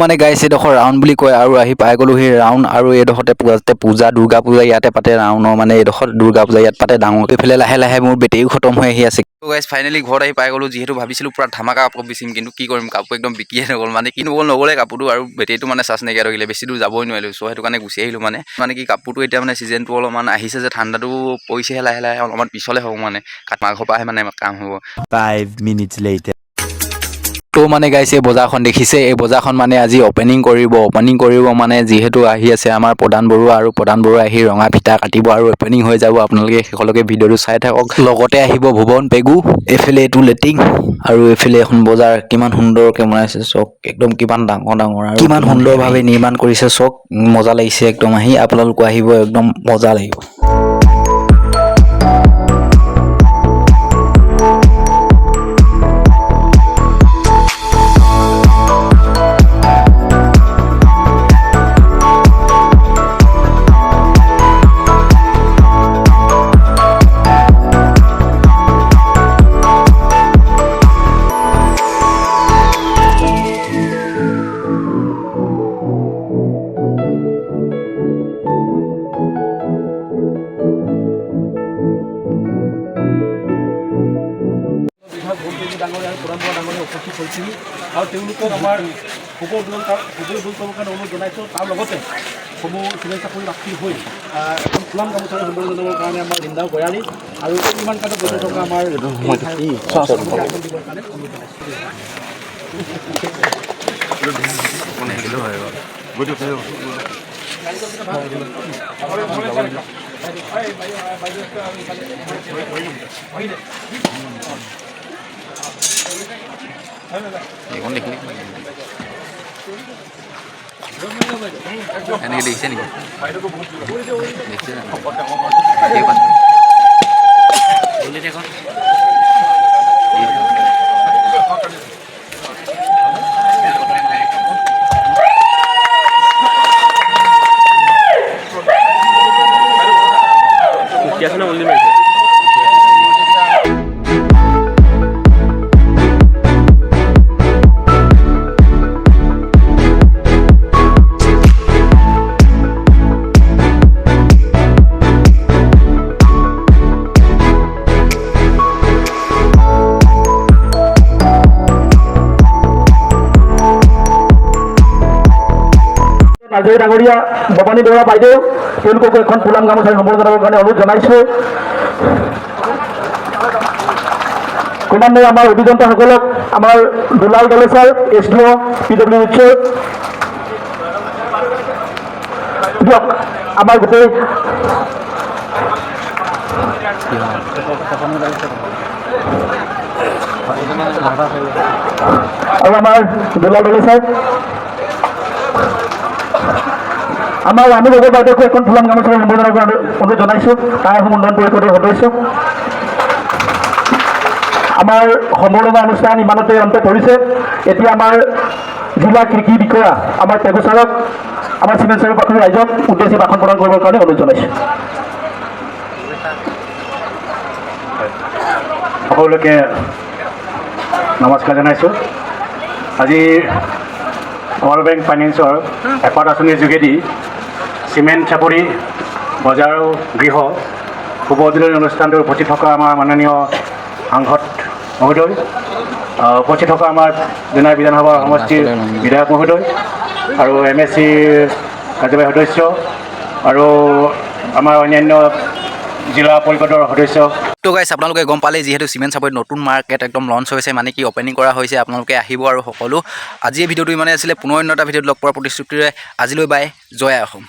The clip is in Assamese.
মানে গাইছ, এইডোখৰ ৰাউণ্ড বুলি কয় আৰু আহি পাই গ'লো সেই ৰাউণ্ড। আৰু এইডোখৰতে পূজাতে পূজা, দুৰ্গা পূজা ইয়াতে পাতে। ৰাউণ্ডৰ মানে এইডোখৰত দুৰ্গা পূজা ইয়াত পাতে ডাঙৰ। এইফালে লাহে লাহে মোৰ বেটেৰীও খতম হৈ আহি আছে। গাইছ, ফাইনেলি ঘৰত আহি পাই গ'লো। যিহেতু ভাবিছিলোঁ পূৰা ধামাকা কাপোৰ বেচিম, কিন্তু কি কৰিম, কাপোৰ একদম বিকিয়ে নগ'ল। মানে কি, নগ'ল নগ'লে কাপোৰটো আৰু বেটেৰীটো মানে চাৰ্জ নাইকিয়া থাকিলে, বেছি দূৰ যাবই নোৱাৰিলোঁ। চ' সেইটো কাৰণে গুচি আহিলোঁ। মানে কি, কাপোৰটো এতিয়া মানে ছিজনটো অলপমান আহিছে যে, ঠাণ্ডাটো পৰিছেহে লাহে লাহে, অলপমান পিছলে হ'ব, মানে মাঘৰ পৰাহে মানে কাম হ'ব। 5 minutes later. তো মানে গাইছ, এই বজাৰখন দেখিছে? এই বজাৰখন মানে আজি অ'পেনিং কৰিব। অ'পেনিং কৰিব মানে যিহেতু আহি আছে আমাৰ প্ৰদান বৰুৱা আৰু প্ৰদান বৰুৱা আহি ৰঙা ফিটা কাটিব আৰু অ'পেনিং হৈ যাব। আপোনালোকে শেষলৈকে ভিডিঅ'টো চাই থাকক। লগতে আহিব ভুৱন পেগু। এইফালে এইটো লেটিং আৰু এইফালে এখন বজাৰ। কিমান সুন্দৰকৈ বনাইছে চক, একদম কিমান ডাঙৰ ডাঙৰ আৰু কিমান সুন্দৰভাৱে নিৰ্মাণ কৰিছে চক। মজা লাগিছে একদম আহি। আপোনালোকো আহিব, একদম মজা লাগিব। বিধায়ক ভোট ডাঙৰীয়া আৰু প্ৰধান বৰা ডাঙৰীয়া উপস্থিত হৈছিল আৰু তেওঁলোকক আমাৰ শুভ উদ্বোধন কৰিবৰ কাৰণে অনুৰোধ জনাইছোঁ। তাৰ লগতে সমূহ চিমেণ্ট চাপৰি বাসীৰ হৈ এখন ফুলাম গামোচাৰে সম্বৰ্ধনা জনাবৰ কাৰণে আমাৰ ৰিন্দাও গয়াৰী আৰু এই নিৰ্মাণ কাৰ্যত জড়িত থকা আমাৰ আসন দিবৰ কাৰণে অনুৰোধ জনাইছোঁ। এইখন দেখিলি, এনেকৈ দেখিছে নেকি? দেখিছে জানো? এই পাত। নাৰ্জাৰী ডাঙৰীয়া, ভৱানী বৰা বাইদেউ, তেওঁলোককো এখন ফুলাম গামোচাৰে সম্বৰ্ধনা জনাবৰ কাৰণে অনুৰোধ জনাইছোঁ। ক্ৰমান্বয়ে আমাৰ অভিযন্তাসকলক, আমাৰ দুলাল দলে sir, S D O, P W উচ্চ দিয়ক, আমাৰ গোটেই আৰু আমাৰ দুলাল দলে ছাৰ, আমাৰ ৰাণী গগৈ বাইদেউকো এখন ফুলাম গামোচাৰে সম্বৰ্ধনাৰ কাৰণে অনুৰোধ জনাইছোঁ। তাই অসম উন্নয়ন পৰিষদৰ সদস্য। আমাৰ সম্বৰ্ধনা অনুষ্ঠান ইমানতে অন্ত পৰিছে। এতিয়া আমাৰ জিলা কৃষি বিষয়া আমাৰ পেগু ছাৰক আমাৰ চিমেণ্ট চাপৰিবাসী ৰাইজক উদ্দেশ্যি ভাষণ প্ৰদান কৰিবৰ কাৰণে অনুৰোধ জনাইছোঁ। সকলোকে নমস্কাৰ জনাইছোঁ। আজি ৱৰ্ল্ড বেংক ফাইনেন্সৰ এপাত আঁচনিৰ যোগেদি চিমেণ্ট চাপৰি বজাৰ গৃহ শুভ উদ্বোধনী অনুষ্ঠানটোত উপস্থিত থকা আমাৰ মাননীয় সাংসদ মহোদয়, উপস্থিত থকা আমাৰ জোনাই বিধানসভা সমষ্টিৰ বিধায়ক মহোদয় আৰু এমএচিৰ কাৰ্যবাহী সদস্য আৰু আমাৰ অন্যান্য জিলা পৰিষদৰ সদস্য। তো গাইছ, আপোনালোকে গম পালে, যিহেতু চিমেণ্ট চাপৰিত নতুন মাৰ্কেট একদম লঞ্চ হৈছে, মানে কি, অ'পেনিং কৰা হৈছে। আপোনালোকে আহিব আৰু সকলো। আজি এই ভিডিঅ'টো ইমানেই আছিলে। পুনৰ অন্য এটা ভিডিঅ'ত লগ পোৱাৰ প্ৰতিশ্ৰুতিৰে আজিলৈ বাই। জয় আই অসম।